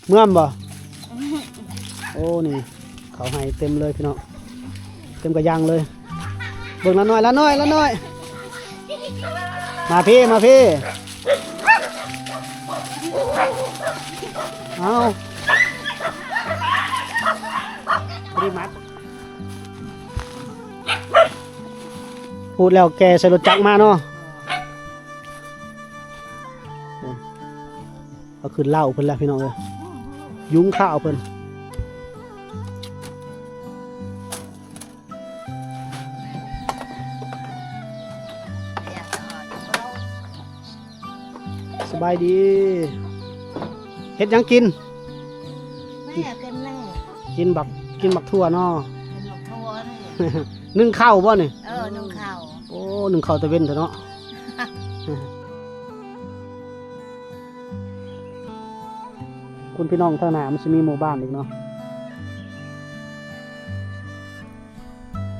ເມືອມບໍ່? ໂອ້ ນີ້ ເຂົ້າໄຮ່ເຕັມເລີຍພີ່ນ້ອງ ເຕັມກະຢ່າງເລີຍ. ເບິ່ງລະນ້ອຍ ລະນ້ອຍ ລະນ້ອຍ ມາພີ້ ມາພີ້. ເອົາ ບໍ່ໄດ້ມັດ ພູດແລ້ວແກ່ໃສ່ລົດຈັກມາເນາະ. ເອົາຂຶ້ນເລົ້າເພິ່ນແລ້ວພີ່ນ້ອງເອີຍ ຍຸງຂ້າວເພິ່ນ. ສະບາຍດີ ເຮັດຫຍັງກິນ? ແມ່ເປັນແມ່ ກິນບັກ ກິນບັກຖົ່ວເນາະ ກິນບັກຖົ່ວນີ້. ໜຶ້ງເຂົ້າບໍ່ນີ້? ເອີ ໜຶ້ງເຂົ້າ. ໂອ້ ໜຶ້ງເຂົ້າແຕ່ເວັນເຖາະເນາະ. ຄຸນພີ່ນ້ອງ ທາງໜ້າມັນຊິມີໝູ່ບ້ານອີກເນາະ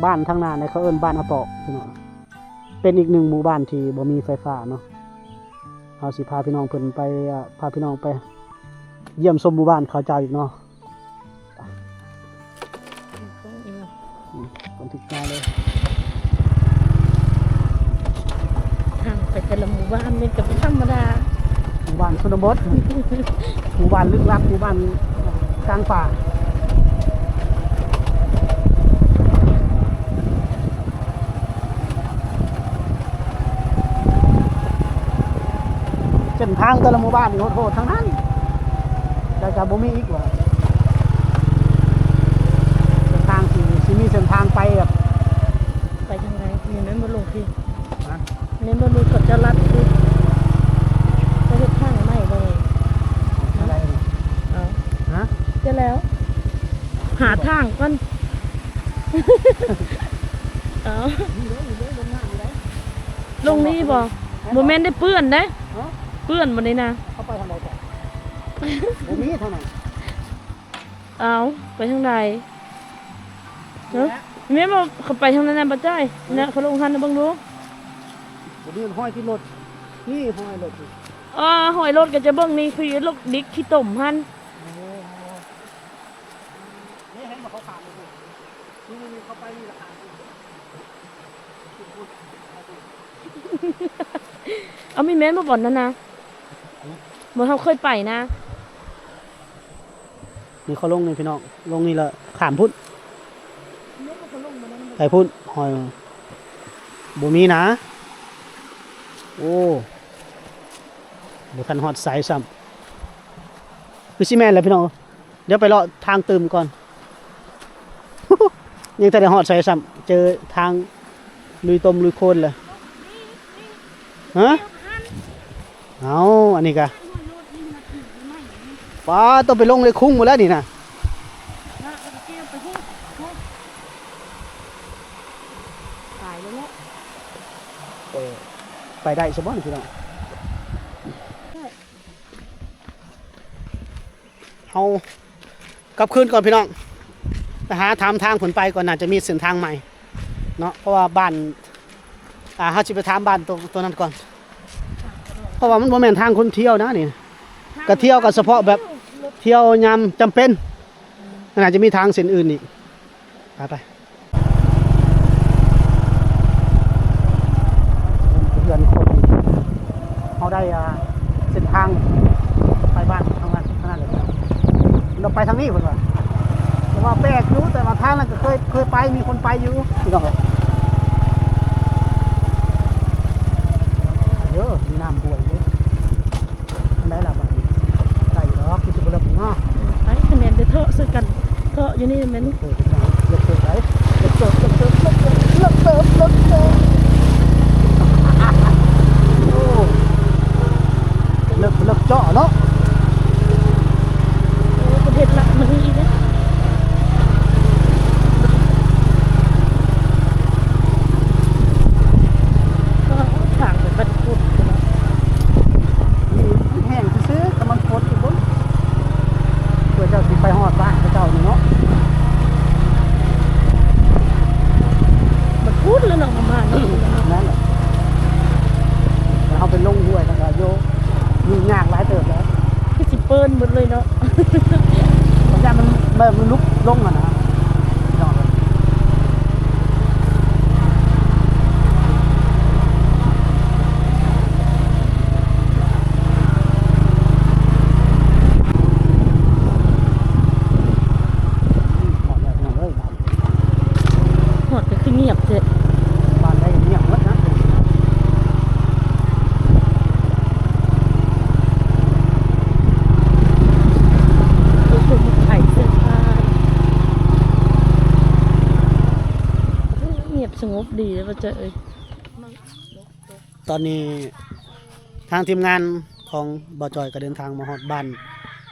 ບ້ານທາງໜ້ານີ້ເຂົາເອີ້ນບ້ານອາປອກພີ່ນ້ອງ ເປັນອີກໜຶ່ງໝູ່ບ້ານທີ່ບໍ່ມີໄຟຟ້າເນາະ. ເຮົາຊິພາພີ່ນ້ອງເພິ່ນໄປ ອາ ພາພີ່ນ້ອງໄປຢ້ຽມຊົມໝູ່ບ້ານເຂົາເຈົ້າອີກເນາະ. ອືມ ບັນທຶກມາເລີຍ ທາງໄປແຕ່ລະໝູ່ບ້ານນີ້ກະບໍ່ທຳມະດາ ໝູ່ບ້ານຊົນນະບົດ ໝູ່ບ້ານລຶກລັບ ໝູ່ບ້ານກາງປ່າ. ເສັ້ນທາງແຕ່ລະໝູ່ບ້ານນີ້ໂຫດໆທັງນັ້ນ ແລ້ວກະບໍ່ມີອີກວ່າ ເສັ້ນທາງຊິ ຊິມີເສັ້ນທາງໄປແບບ ໄປທາງໃດ? ນີ້ແມ່ນບໍ່ລົງພີ້? ຮະ? ແມ່ນບໍ່ ເຂົາເຈົ້າລັດຄື ເຂົາເຮັດທາງໃໝ່ບໍ່ນີ້? ທາງໃດນີ້? ເອົາ ຮະ? ຈະແລ້ວ ຫາທາງກ່ອນ. ເອົາ ນີ້ເດ້ ນີ້ເດ້ ລົງນ້ຳນີ້ເດ້ ລົງນີ້ບໍ່? ບໍ່ແມ່ນໄດ້ເປື້ອນເດ້. ຮະ? ເປື້ອນບໍ່ນີ້ນະ? ເຂົາໄປທາງໃດກ່ອນ? ບໍ່ມີທາງນັ້ນ. ເອົາ ໄປທາງໃດ? ຮະ? ແມ່ນບໍ່? ເຂົາໄປທາງນັ້ນນະ ບໍ່ຈ້ອຍ ນະ ເຂົາລົງຫັ້ນນະ ເບິ່ງດູ. ບໍ່ມີຮອຍທີ່ລົດ ນີ້ຮອຍລົດນີ້. ອ່າ ຮອຍລົດກະຈະເບິ່ງນີ້ ຄືລົດດິກຂີ້ຕົມຫັ້ນ. ໂອ້ ນີ້ເຫັນບໍ່ ເຂົາຂ້າມນີ້ ນີ້ ນີ້ ເຂົາໄປນີ້ລະຂ້າມ. ເອົາ ມີແມ່ນບໍ່ບ່ອນນັ້ນນະ? ບໍ່ ເຮົາເຄີຍໄປນະ. ນີ້ເຂົາລົງນີ້ພີ່ນ້ອງ ລົງນີ້ລະຂ້າມພຸ້ນ ໄປພຸ້ນ ຮອຍ ບໍ່ມີນະ. ໂອ້ ບໍ່ທັນຮອດໃສຊ້ຳ ຄືຊິແມ່ນແຫຼະພີ່ນ້ອງ. ດຽວໄປເລາະທາງຕື່ມກ່ອນ ຍັງທັນໄດ້ຮອດໃສຊ້ຳ ເຈີທາງລຸຍຕົມລຸຍໂຄນເລີຍ. ຮະ? ເອົາ ອັນນີ້ກະ ປ້າ ຕ້ອງໄປລົງເລຄຸງໝົດແລ້ວນີ້ນະ. ຕາຍແລ້ວເນາະ ເອີ ໄປໄດ້ຊະບໍ່ນີ້ພີ່ນ້ອງ? ເຮົາກັບຄືນກ່ອນພີ່ນ້ອງ ໄປຫາຖາມທາງເພິ່ນໄປກ່ອນ ໜ້າຈະມີເສັ້ນທາງໃໝ່ເນາະ ເພາະວ່າບ້ານ ອ່າ ເຮົາຊິໄປຖາມບ້ານໂຕ ໂຕນັ້ນກ່ອນ ເພາະວ່າມັນບໍ່ແມ່ນທາງຄົນທ່ຽວນະນີ້ ກະທ່ຽວກະສະເພາະແບບທ່ຽວຍາມຈຳເປັນ ໜ້າຈະມີທາງເສັ້ນອື່ນອີກ ໄປ ໄປ. ເຮືອນຄົນ ເຮົາໄດ້ ອ່າ ເສັ້ນທາງໄປບ້ານທາງນັ້ນ ທາງນັ້ນແຫຼະ ເຮົາໄປທາງນີ້ເພິ່ນວ່າ ແຕ່ວ່າແປກຢູ່ ແຕ່ວ່າທາງນັ້ນກະເຄີຍ ເຄີຍໄປ ມີຄົນໄປຢູ່ ພີ່ນ້ອງເອີຍ. ເອີ ມີນ້ຳຫ້ວຍເດ້. ອັນໃດລະບາດນີ້ ໄດ້ດອກ ຄືຊິບໍ່ເລິກເນາະ. ໄປ ຄະແນນໄດ້ເທາະໃສ່ກັນ ເທາະຢູ່ນີ້ແມ່ນ ເລິກເຕີບໄດ໋ ເລິກເຕີບ ເລິກເຕີບ ເລິກເຕີບ ເລິກເຕີບ ເລິກເຕີບ ໂອ້ ເລິກ ເລິກເຈາະເນາະ. ໂອ້ ປະເທດລາວມັນມີອີກເດ້ ທາງໄປບັດພຸດເນາະ. ນີ້ມັນແຫ້ງຊື່ໆ ຖ້າມັນຝົນອີກພຸ້ນ ເພື່ອເຈົ້າຊິໄປຮອດບ້ານເຂົາເຈົ້ານີ້ເນາະ. ມັນພຸ້ນແລ້ວເນາະ ປະມານນັ້ນ ນັ້ນແຫຼະ ແລ້ວເຮົາໄປລົງຫ້ວຍ ແລ້ວກະໂຍ ຫຍຸ້ງຍາກຫຼາຍເຕີບແລ້ວ ຄືຊິເປີນໝົດເລີຍເນາະ. ມັນລຸກລົງຫັ້ນນະ ຮອດກໍຄືງຽບແທ້ ບ້ານໃດກໍງຽບໝົດນະ ໄປເຊື່ອຂ້າ ງຽບສະຫງົບດີເດ້ ບໍ່ເຈີເອີຍ. ຕອນນີ້ທາງທີມງານຂອງບ່າວຈອຍກໍເດີນທາງມາຮອດບ້ານ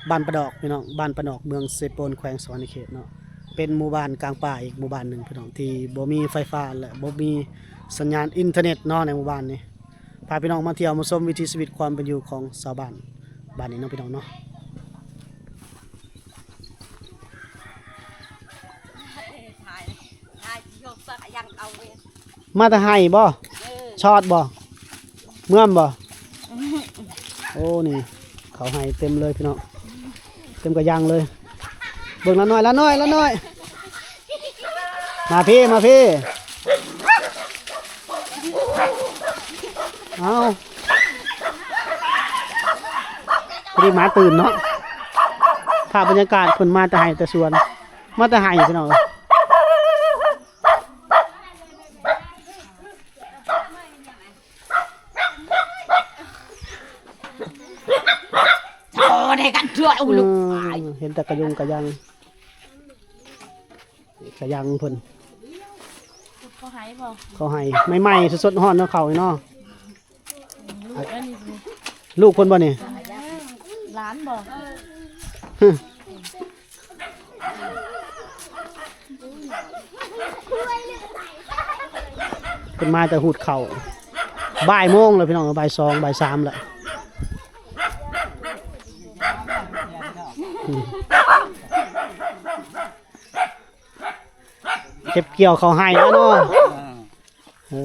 ບ້ານປາດອກ ພີ່ນ້ອງ, ບ້ານປາດອກ ເມືອງເຊໂປນ ແຂວງສະຫວັນນະເຂດເນາະ, ເປັນໝູ່ບ້ານກາງປ່າອີກໝູ່ບ້ານໜຶ່ງ ພີ່ນ້ອງ, ທີ່ບໍ່ມີໄຟຟ້າ ແລະ ບໍ່ມີສັນຍານອິນເຕີເນັດເນາະ ໃນໝູ່ບ້ານນີ້. ພາພີ່ນ້ອງມາທ່ຽວມາຊົມວິຖີຊີວິດຄວາມເປັນຢູ່ຂອງຊາວບ້ານ ບ້ານນີ້ເນາະ ພີ່ນ້ອງເນາະ. ມາແຕ່ໄຮ່ບໍ່? ເອີ ຊອດບໍ່? ເມືອມບໍ່? ໂອ້ ນີ້ ເຂົ້າໄຮ່ເຕັມເລີຍພີ່ນ້ອງ ເຕັມກະຍັງເລີຍ. ເບິ່ງລານ້ອຍ ລານ້ອຍ ລານ້ອຍ ມາພີ້ ມາພີ້. ເອົາ ພໍດີໝາຕື່ນເນາະ. ພາບບັນຍາກາດເພິ່ນມາແຕ່ໄຮ່ແຕ່ສວນ ມາແຕ່ໄຮ່ພີ່ນ້ອງເອີຍ. ໂອ້ ໄດ້ກັນທົ່ວ ໂອ້ ລູກ ເອີ ເຫັນແຕ່ກະຍົງກະຍັງ ກະຍັງເພິ່ນ ເຂົາໄຮ່ບໍ່? ເຂົາໄຮ່ໃໝ່ໆ ສົດໆ ຮ້ອນເນາະ ເຂົ້ານີ້ເນາະ. ລູກເພິ່ນບໍ່ນີ້? ຫຼານບໍ່? ເພິ່ນມາແຕ່ຫູດເຂົ້າ ບ່າຍໂມງແລ້ວພີ່ນ້ອງ ບ່າຍສອງ ບ່າຍສາມແລ້ວ. ເກັບກ່ຽວເຂົ້າໄຮ່ແລ້ວເນາະ. ເອີ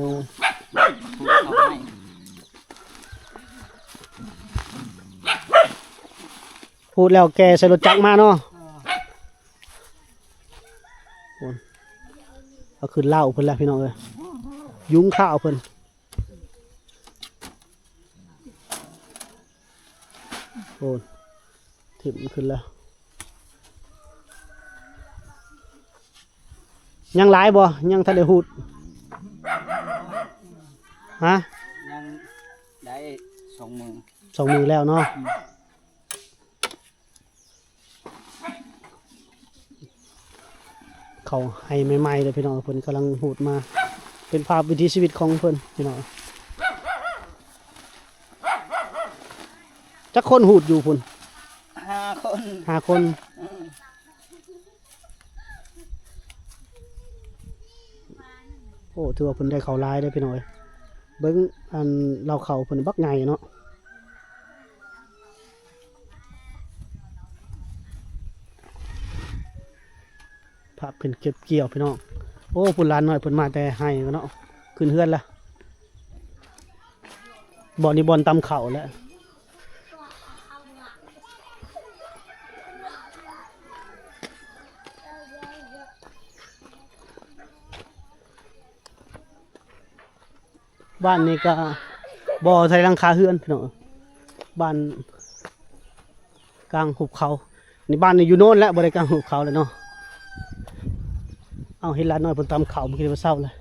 ຫູດແລ້ວແກ່ໃສ່ລົດຈັກມາເນາະ. ໂອ້ ເອົາຂຶ້ນເລົ້າເພິ່ນແລ້ວພີ່ນ້ອງເອີຍ ຍຸງຂ້າວເພິ່ນ. ໂອ້ ຖິ້ມຂຶ້ນແລ້ວ. ຍັງຫຼາຍບໍ່? ຍັງທັນໄດ້ຫູດ? ຮະ? ຍັງໄດ້ສອງມື້ ສອງມື້ແລ້ວເນາະ. ອືມ ເຂົ້າໄຮ່ໃໝ່ໆ ເດີພີ່ນ້ອງ ເພິ່ນກຳລັງຫູດມາ ເປັນພາບວິຖີຊີວິດຂອງເພິ່ນພີ່ນ້ອງ. ຈັກຄົນຫູດຢູ່ພຸ້ນ? ຫ້າຄົນ ຫ້າຄົນ. ອືມ ໂອ້ ຖືວ່າເພິ່ນໄດ້ເຂົ້າຫຼາຍເດ້ພີ່ນ້ອງເອີຍ ເບິ່ງອັນເລົ້າເຂົ້າເພິ່ນບັກໃຫຍ່ເນາະ. ພາບເພິ່ນເກັບກ່ຽວພີ່ນ້ອງ. ໂອ້ ພຸ້ນຫຼານນ້ອຍເພິ່ນມາແຕ່ໄຮ່ເນາະ ຂຶ້ນເຮືອນລະ. ບ່ອນນີ້ບ່ອນຕຳເຂົ້າແຫຼະ. ບ້ານນີ້ກະບໍ່ໃສ່ຫຼັງຄາເຮືອນພີ່ນ້ອງ ບ້ານກາງຫຸບເຂົາ. ນີ້ບ້ານນີ້ຢູ່ໂນນແຫຼະ ບໍ່ໄດ້ກາງຫຸບເຂົາແລ້ວເນາະ. ເອົາ ເຫັນຫຼານນ້ອຍເພິ່ນຕຳເຂົ້າ ບໍ່ກິນແຕ່ເຊົ້າເລີຍ.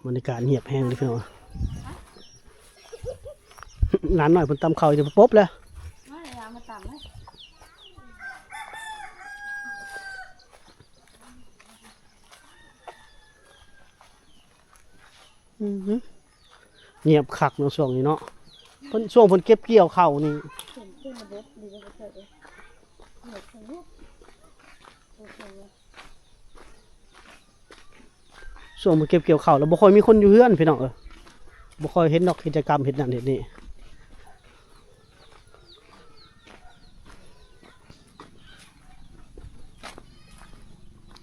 ບັນຍາກາດງຽບແຮງເດ້ພີ່ນ້ອງ. ຫຼານນ້ອຍເພິ່ນຕຳເຂົ້າຢູ່ ປົບແລ້ວ. ອືຫື ງຽບຄັກເນາະຊ່ວງນີ້ເນາະ. ເພິ່ນ ຊ່ວງເພິ່ນເກັບກ່ຽວເຂົ້ານີ້ ຊ່ວງເພິ່ນເກັບກ່ຽວເຂົ້າແລ້ວບໍ່ຄ່ອຍມີຄົນຢູ່ເຮືອນພີ່ນ້ອງເອີຍ. ບໍ່ຄ່ອຍເຫັນດອກກິດຈະກຳເຮັດນັ້ນເຮັດນີ້.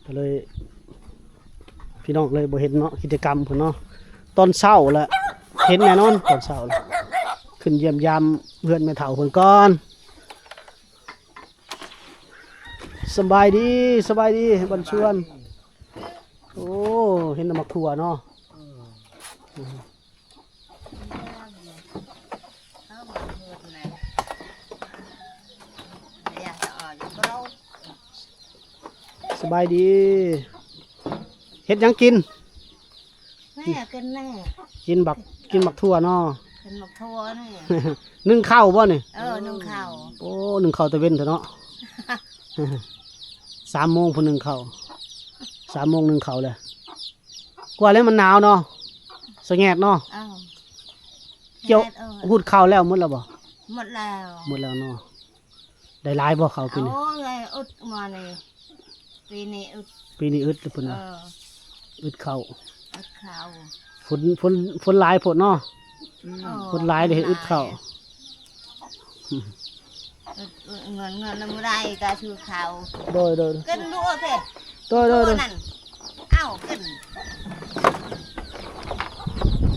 ກໍເລີຍ ພີ່ນ້ອງເລີຍບໍ່ເຫັນເນາະ ກິດຈະກຳເພິ່ນເນາະ. ຕອນເຊົ້າລະເຫັນແນ່ນອນ ຕອນເຊົ້າລະ ຂຶ້ນຢ້ຽມຢາມເຮືອນແມ່ເຖົ້າເພິ່ນກ່ອນ. ສະບາຍດີ ສະບາຍດີ ບັນຊວນ. ໂອ້ ເຫັນແຕ່ໝາກຖົ່ວເນາະ. ສະບາຍດີ. ເຮັດຫຍັງກິນ? ແມ່ກິນແມ່ ກິນບັກ ກິນບັກຖົ່ວເນາະ. ກິນບັກຖົ່ວນີ້ ໜຶ້ງເຂົ້າບໍ່ນີ້? ເອີ ໜຶ້ງເຂົ້າ. ໂອ້ ໜຶ້ງເຂົ້າແຕ່ເວັນແທ້ເນາະ. ສາມໂມງພຸ້ນໜຶ້ງເຂົ້າ ສາມໂມງໜຶ້ງເຂົ້າແລ້ວ. ກວ່າແລ້ວມັນໜາວເນາະ ສະແງດເນາະ. ເອີ ກ່ຽວ ແດດ ເອີ ຫຸດເຂົ້າແລ້ວໝົດແລ້ວບໍ່? ໝົດແລ້ວ ໝົດແລ້ວເນາະ. ໄດ້ຫຼາຍບໍ່ເຂົ້າປີນີ້? ໂອ້ຍ ອຶດມານີ້ ປີນີ້ອຶດ ປີນີ້ອຶດເດ້ເພິ່ນວ່າ. ເອີ ອຶດເຂົ້າ ອຶດເຂົ້າ. ຝົນ ຝົນ ຝົນຫຼາຍໂພດເນາະ. ອືມ ເອີ ຝົນຫຼາຍເດ້ອຶດເຂົ້າ. ເງິນ ເງິນນຳບໍ່ໄດ້ກໍຊື້ເຂົ້າ. ໂດຍ ໂດຍ ກິນລູກເອີຍ. ໂດຍ ໂດຍ ໂດຍ. ເອົາຂຶ້ນ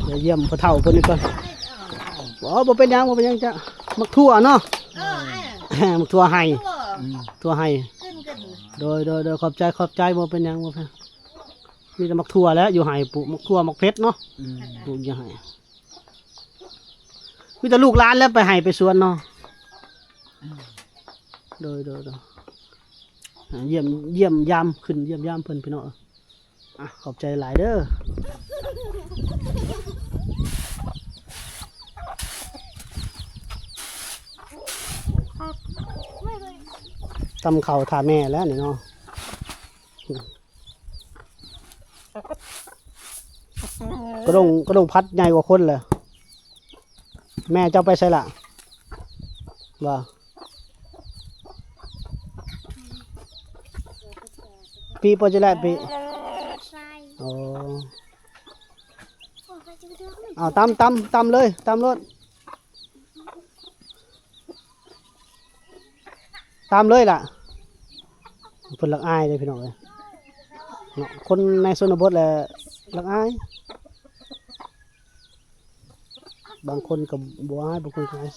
ດຽວຢ້ຽມພໍ່ເຖົ້າເພິ່ນນີ້ກ່ອນ. ບໍ່ ບໍ່ເປັນຫຍັງ ບໍ່ເປັນຫຍັງຈ້ະ. ໝາກຖົ່ວເນາະ. ເອີ ໝາກຖົ່ວໄຮ່ ຖົ່ວ ອືມ ຖົ່ວໄຮ່. ຂຶ້ນ ຂຶ້ນ. ໂດຍ ໂດຍ ໂດຍ ຂອບໃຈ ຂອບໃຈ. ບໍ່ເປັນຫຍັງ ບໍ່ເປັນ ມີແຕ່ໝາກຖົ່ວແຫຼະຢູ່ໄຮ່ ປູກໝາກຖົ່ວ ໝາກເຜັດເນາະ. ອືມ ປູກຢູ່ໄຮ່. ມີແຕ່ລູກຫຼານແຫຼະໄປໄຮ່ໄປສວນເນາະ. ອືມ ໂດຍ ໂດຍ ໂດຍ. ອ່າ ຢ້ຽມ ຢ້ຽມຢາມ ຂຶ້ນຢ້ຽມຢາມເພິ່ນພີ່ນ້ອງ. ອ່ະ ຂອບໃຈຫຼາຍເດີ. ຕຳເຂົ້າຖ້າແມ່ແລ້ວນີ້ເນາະ. ກະດົງ ກະດົງພັດໃຫຍ່ກວ່າຄົນແຫຼະ. ແມ່ເຈົ້າໄປໃສລະ? ວ່າ ປີໂປຈິແລະປີ. ໂອ້ ເອົາ ຕຳ ຕຳ ຕຳເລີຍ ຕຳໂລດ. ຕາມເລີຍລະ. ເພິ່ນລັກອາຍເດ້ພີ່ນ້ອງເອີຍເນາະ. ຄົນໃນຊົນນະບົດແຫຼະລັກອາຍ. ບາງຄົນກໍບໍ່ອາຍ ບາງຄົນກໍອາຍ.